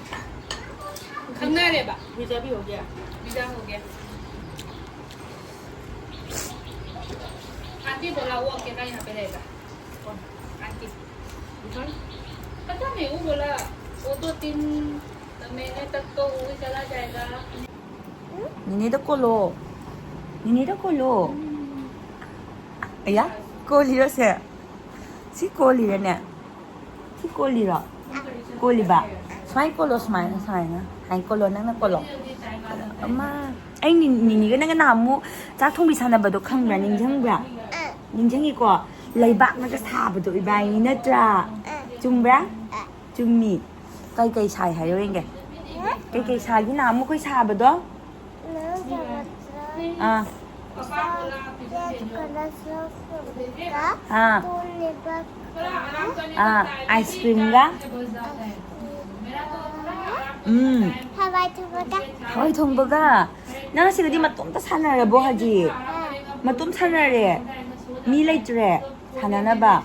खंगारे बा। वीजा भी हो गया। वीजा हो गया। आंटी बोला वो अकेला यहाँ पे रहेगा। कौन? आंटी। पता नहीं, वो बोला वो दो तीन महीने तक तो वो ही चला जाएगा। ꯅꯤꯅꯦꯗ ꯀꯣꯜꯂꯣ꯫ ꯅꯤꯅꯦꯗ ꯀꯣꯜꯂꯣ꯫ ꯑꯌꯥ, ꯀꯣꯜꯂꯤꯔꯣ ꯁꯦ? ꯁꯤ ꯀꯣꯜꯂꯤꯔꯅꯦ? ꯁꯤ ꯀꯣꯜꯂꯤꯔꯣ? ꯀꯣꯜꯂꯤꯕ? ꯁꯨꯃꯥꯏꯅ ꯀꯣꯜꯂꯣ, ꯁꯨꯃꯥꯏꯅ, ꯁꯨꯃꯥꯏꯅ꯫ ꯁꯨꯃꯥꯏꯅ ꯀꯣꯜꯂꯣ, ꯅꯪꯅ ꯀꯣꯜꯂꯣ꯫ ꯑꯃ, ꯑꯩ ꯅꯤ-, ꯅꯤꯅꯤꯒ ꯅꯪꯒ ꯅꯍꯥꯟꯃꯨꯛ ꯆꯥꯛ ꯊꯣꯡꯕꯤ ꯁꯥꯟꯅꯕꯗꯣ ꯈꯪꯕ꯭ꯔꯥ? ꯅꯤꯡꯁꯤꯡꯕ꯭ꯔꯥ? ꯅꯤꯡꯁꯤꯡꯉꯤꯀꯣ? ꯂꯩꯕꯥꯛꯅꯒ ꯁꯥꯕꯗꯣ ꯏꯕꯥꯏꯅꯤ ꯅꯠꯇ꯭ꯔꯥ? ꯆꯨꯝꯕ꯭ꯔꯥ? ꯆꯨꯝꯃꯤ꯫ ꯀꯩꯀꯩ ꯁꯥꯏ ꯍꯥꯏꯌꯣ ꯌꯦꯡꯒꯦ꯫ ꯀꯩꯀꯩ ꯁꯥꯒꯤ ꯅꯍꯥꯟꯃꯨꯛ ꯑꯩꯈꯣꯏ ꯁꯥꯕꯗꯣ? ꯑꯥ꯫ ꯑꯥ꯫ ꯑꯥ, ꯑꯥꯏꯁ ꯀ꯭ꯔꯤꯝꯒ꯫ ꯎꯝ꯫ ꯍꯋꯥꯏ ꯊꯣꯡꯕꯒ꯫ ꯍꯋꯥꯏ ꯊꯣꯡꯕꯒ꯫ ꯅꯪ ꯑꯁꯤꯗꯗꯤ ꯃꯇꯣꯝꯇ ꯁꯥꯟꯅꯔꯕꯣ ꯍꯧꯖꯤꯛ? ꯑꯥ꯫ ꯃꯇꯣꯝ ꯁꯥꯟꯅꯔꯦ? ꯃꯤ ꯂꯩꯇ꯭ꯔꯦ ꯁꯥꯟꯅꯅꯕ?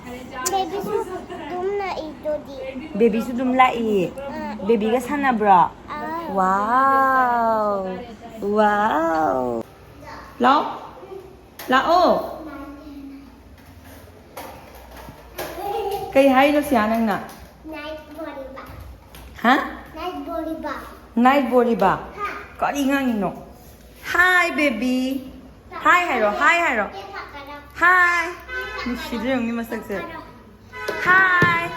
ꯕꯦꯕꯤꯁꯨ ꯑꯗꯨꯝ ꯂꯥꯛꯏꯗꯨꯗꯤ꯫ ꯕꯦꯕꯤꯁꯨ ꯑꯗꯨꯝ ꯂꯥꯛꯏ? ꯑꯥ꯫ ꯕꯦꯕꯤꯒ ꯁꯥꯟꯅꯕ꯭ꯔꯣ? ꯑꯥ꯫ ꯋꯥꯎ꯫ ꯋꯥꯎ꯫ ꯂꯥꯛꯑꯣ꯫ ꯂꯥꯛꯑꯣ꯫ ꯀꯩ ꯍꯥꯏꯅꯣ ꯁꯤꯌꯥ ꯅꯪꯅ? ꯅꯥꯏꯠ ꯕꯣꯔꯤꯕꯥ꯫ ꯍꯥ? ꯅꯥꯏꯠ ꯕꯣꯔꯤꯕꯥ꯫ ꯅꯥꯏꯠ ꯕꯣꯔꯤꯕꯥ? ꯍꯥ꯫ ꯀꯔꯤ ꯉꯥꯡꯉꯤꯅꯣ? ꯍꯥꯏ ꯕꯦꯕꯤ꯫ ꯍꯥꯏ ꯍꯥꯏꯔꯣ, ꯍꯥꯏ ꯍꯥꯏꯔꯣ꯫ ꯍꯥꯏ꯫ ꯅꯨꯡꯁꯤꯗ꯭ꯔꯣ ꯌꯦꯡꯉꯨꯅꯦ ꯃꯁꯛꯁꯦ꯫ ꯍꯥꯏ꯫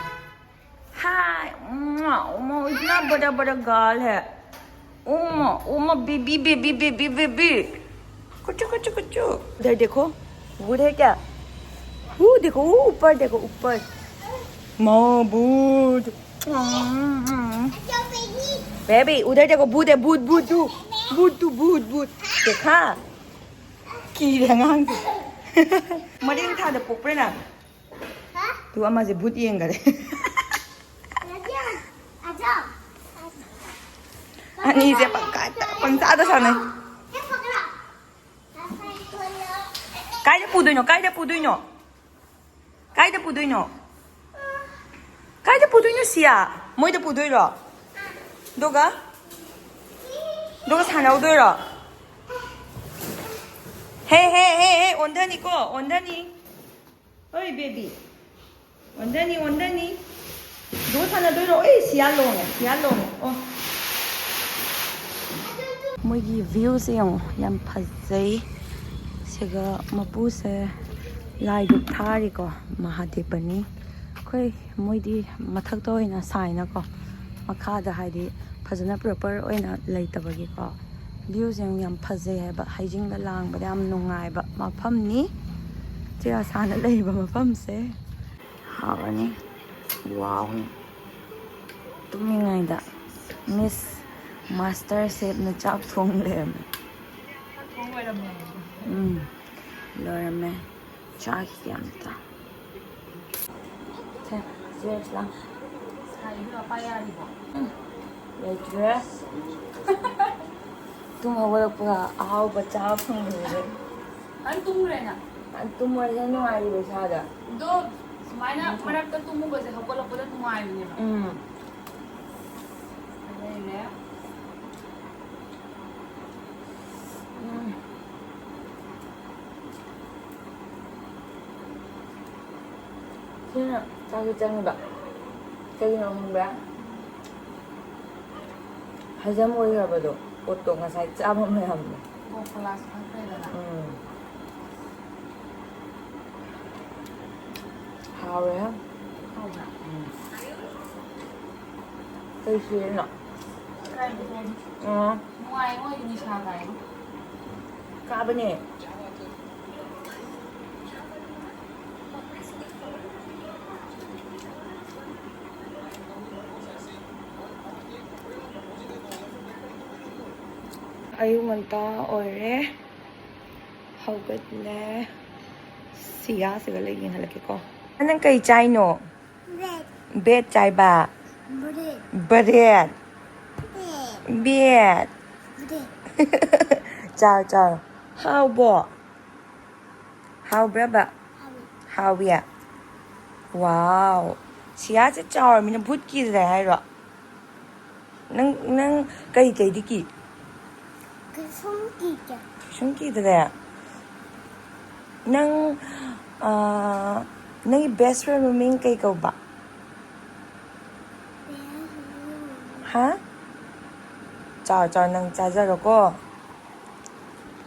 ꯍꯥꯏ꯫ ꯎꯝ, ꯎꯝ, ꯏꯇꯅꯥ ꯕꯗꯥ ꯕꯗꯥ ꯒꯥꯜ ꯍꯦ꯫ ꯎꯝ, ꯎꯝ, ꯕꯦꯕी, बेबी, बेबी, बेबी। कुचू, कुचू, कुचू। उधर देखो, भूत है क्या? वो देखो, वो ऊपर देखो, ऊपर। माँ, भूत। बेबी, उधर देखो, भूत है, भूत, भूत, तू। भूत, तू, भूत, भूत। देखा? ꯀꯤꯔꯦ ꯑꯉꯥꯡꯁꯦ꯫ ꯃꯔꯤꯡ ꯊꯥꯗ ꯄꯣꯛꯄ꯭ꯔꯥ ꯅꯪ? ꯍꯥ? ꯇꯨ ꯑꯃꯁꯦ ꯚꯨꯠ ꯌꯦꯡꯈꯔꯦ꯫ ꯑꯅꯤꯁꯦ ꯄꯪꯀꯥꯏꯗ, ꯄꯪꯆꯥꯗ ꯁꯥꯟꯅꯩ꯫ ꯀꯥꯏꯗ ꯄꯨꯗꯣꯏꯅꯣ? ꯀꯥꯏꯗ ꯄꯨꯗꯣꯏꯅꯣ? ꯀꯥꯏꯗ ꯄꯨꯗꯣꯏꯅꯣ? ꯀꯥꯏꯗ ꯄꯨꯗꯣꯏꯅꯣ ꯁꯤꯌꯥ? ꯃꯣꯏꯗ ꯄꯨꯗꯣꯏꯔꯣ? ꯑꯗꯨꯒ? ꯑꯗꯨꯒ ꯁꯥꯟꯅꯧꯗꯣꯏꯔꯣ? ꯍꯦ ꯍꯦ ꯍꯦ ꯍꯦ, ꯑꯣꯟꯊꯅꯤꯀꯣ, ꯑꯣꯟꯊꯅꯤ꯫ ꯍꯣꯏ ꯕꯦꯕꯤ, ꯑꯣꯟꯊꯅꯤ, ꯑꯣꯟꯊꯅꯤ꯫ ꯗꯣ ꯁꯥꯟꯅꯗꯣꯏꯔꯣ? ꯑꯦ, ꯁꯤꯌꯥ ꯂꯣꯡꯉꯦ, ꯁꯤꯌꯥ ꯂꯣꯡꯉꯦ꯫ ꯑꯣ꯫ ꯃꯣꯏꯒꯤ ꯚ꯭ꯌꯨꯁꯦ ꯌꯦꯡꯉꯣ, ꯌꯥꯝ ꯐꯖꯩ꯫ ꯁꯤꯒ ꯃꯄꯨꯁꯦ ꯂꯥꯏ ꯙꯨꯞ ꯊꯥꯔꯤꯀꯣ, ꯃꯍꯥꯗꯦꯕꯅꯤ꯫ ꯑꯩꯈꯣꯏ ꯃꯣꯏꯗꯤ ꯃꯊꯛꯇ ꯑꯣꯏꯅ ꯁꯥꯏꯅꯀꯣ, ꯃꯈꯥꯗ ꯍꯥꯏꯗꯤ ꯐꯖꯅ ꯄ꯭ꯔꯣꯄꯔ ꯑꯣꯏꯅ ꯂꯩꯇꯕꯒꯤꯀꯣ꯫ ꯚ꯭ꯌꯨꯁꯦ ꯌꯥꯝ, ꯌꯥꯝ ꯐꯖꯩ ꯍꯥꯏꯕ, ꯍꯩꯖꯤꯡꯒ ꯂꯥꯡꯕꯗ ꯌꯥꯝ ꯅꯨꯡꯉꯥꯏꯕ ꯃꯐꯝꯅꯤ꯫ ꯆꯤꯌꯥꯁꯥꯅ ꯂꯩꯕ ꯃꯐꯝꯁꯦ꯫ ꯍꯥꯎꯔꯅꯤ꯫ ꯋꯥꯎ꯫ ꯇꯨꯝꯃꯤꯉꯩꯗ ꯃꯤꯁ ꯃꯥꯁꯇꯔ ꯁꯦꯐꯅ ꯆꯥꯛ ꯊꯣꯡ ꯂꯩꯔꯝꯃꯦ꯫ ꯎꯝ, ꯂꯣꯏꯔꯝꯃꯦ꯫ ꯆꯥꯈꯤꯒꯦ ꯑꯝꯇ꯫ ꯁꯦ, ꯆꯦꯁ ꯂꯥꯎ꯫ ꯎꯝ, ꯂꯩꯇ꯭ꯔꯦ꯫ ꯇꯨꯝ ꯍꯧꯒꯠꯂꯛꯄꯒ ꯑꯍꯥꯎꯕ ꯆꯥꯕ ꯐꯪꯕꯁꯦ꯫ ꯐꯖꯅ ꯇꯨꯝꯈ꯭ꯔꯦꯅ꯫ ꯐꯖꯅ ꯇꯨꯝꯃꯗꯤ ꯅꯨꯡꯉꯥꯏꯔꯤꯕ ꯏꯁꯥꯗ꯫ ꯑꯗꯣ ꯁꯨꯃꯥꯏꯅ ꯃꯔꯛꯇ ꯇꯨꯝꯃꯨꯕꯁꯦ ꯍꯧꯒꯠꯂꯛꯄꯗ ꯅꯨꯡꯉꯥꯏꯕꯅꯦꯕ꯫ ꯎꯝ꯫ ꯂꯩꯔꯦ꯫ ꯎꯝ꯫ ꯁꯤꯅ ꯆꯥꯛꯁꯨ ꯆꯪꯉꯤꯕ꯫ ꯀꯩꯒꯤꯅꯣ ꯈꯪꯕ꯭ꯔꯥ? ꯍꯖꯝ ꯑꯣꯏꯈ꯭ꯔꯕꯗꯣ, ꯄꯣꯠꯇꯣ ꯉꯁꯥꯏ ꯆꯥꯕ ꯃꯌꯥꯝꯗꯣ꯫ ꯑꯣ, ꯈꯣꯂꯥꯁꯨ ꯊꯛꯈ꯭ꯔꯦꯗꯅ꯫ ꯎꯝ꯫ ꯍꯥꯎꯔꯦ꯫ ꯍꯥꯎꯕ꯭ꯔꯥ? ꯎꯝ꯫ ꯀꯩ ꯁꯤꯔꯤꯅꯣ? ꯀꯥꯏꯕ ꯁꯣꯝ꯫ ꯑꯣ꯫ ꯅꯨꯡꯉꯥꯏ, ꯃꯣꯏꯗꯤ ꯅꯤꯁꯥ ꯀꯥꯏ꯫ ꯀꯥꯕꯅꯦ꯫ ꯑꯌꯨꯛ ꯉꯟꯇꯥ ꯑꯣꯏꯔꯦ꯫ ꯍꯧꯒꯠꯂꯦ꯫ ꯁꯤꯌꯥꯁꯤꯒ ꯂꯩ ꯌꯦꯡꯍꯜꯂꯛꯀꯦꯀꯣ꯫ ꯅꯪ ꯀꯩ ꯆꯥꯏꯅꯣ? ꯕ꯭ꯔꯦꯗ꯫ ꯕ꯭ꯔꯦꯗ ꯆꯥꯏꯕ? Bread. Bread. Bread. Bread. Bread. ꯆꯥꯎ, ꯆꯥꯎ꯫ ꯍꯥꯎꯕꯣ? ꯍꯥꯎꯕ꯭ꯔꯕ? ꯍꯥꯎꯋꯤ꯫ ꯍꯥꯎꯋꯤ? ꯋꯥꯎ꯫ ꯁꯤꯌꯥꯁꯦ ꯆꯥꯎꯔꯃꯤꯅ ꯚꯨꯠ ꯀꯤꯗ꯭ꯔꯦ ꯍꯥꯏꯔꯣ? ꯅꯪ, ꯅꯪ ꯀꯩ, ꯀꯩꯗꯤ ꯀꯤ? ꯀꯩꯁꯨꯝ ꯀꯤꯗꯦ꯫ ꯀꯩꯁꯨꯝ ꯀꯤꯗ꯭ꯔꯦ? ꯅꯪ ꯑ, ꯅꯪꯒꯤ ꯕꯦꯁ ꯐ꯭ꯔꯦꯟ ꯃꯃꯤꯡ ꯀꯩ ꯀꯧꯕ? ꯍꯥ? ꯆꯥꯎ ꯆꯥꯎ, ꯅꯪ ꯆꯥꯖꯔꯣꯀꯣ꯫